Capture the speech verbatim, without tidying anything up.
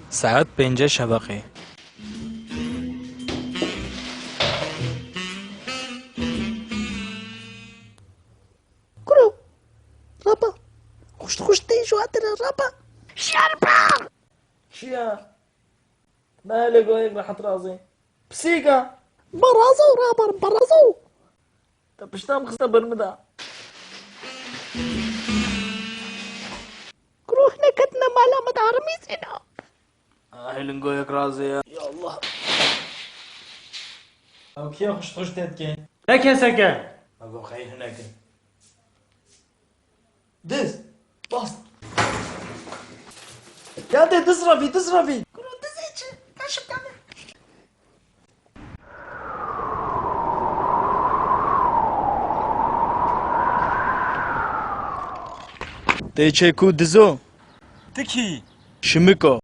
Saet pêncê şeveqê. Kuro, rapa. Xuşt xuşt tê ji hatire rapa. Şerpa! Çiya? Nahêle goyek rehet razê. Pisîka! Barazo rabar, barazo! Te pişta min xiste ber min de. Kuro, hine ketine mala min de armîsîna. Ah, hêlin goyek razê ya. Ya Allah. Ew kî ye xuşt xuşt tê dike? Ne keseke. Ew xeyr hineke. Diz. Bas. Geldi diz ravî, diz ravî. Kuro dizê çi? Kaşık geldi. Tê çê ku dizo? Tikî. Şimiko.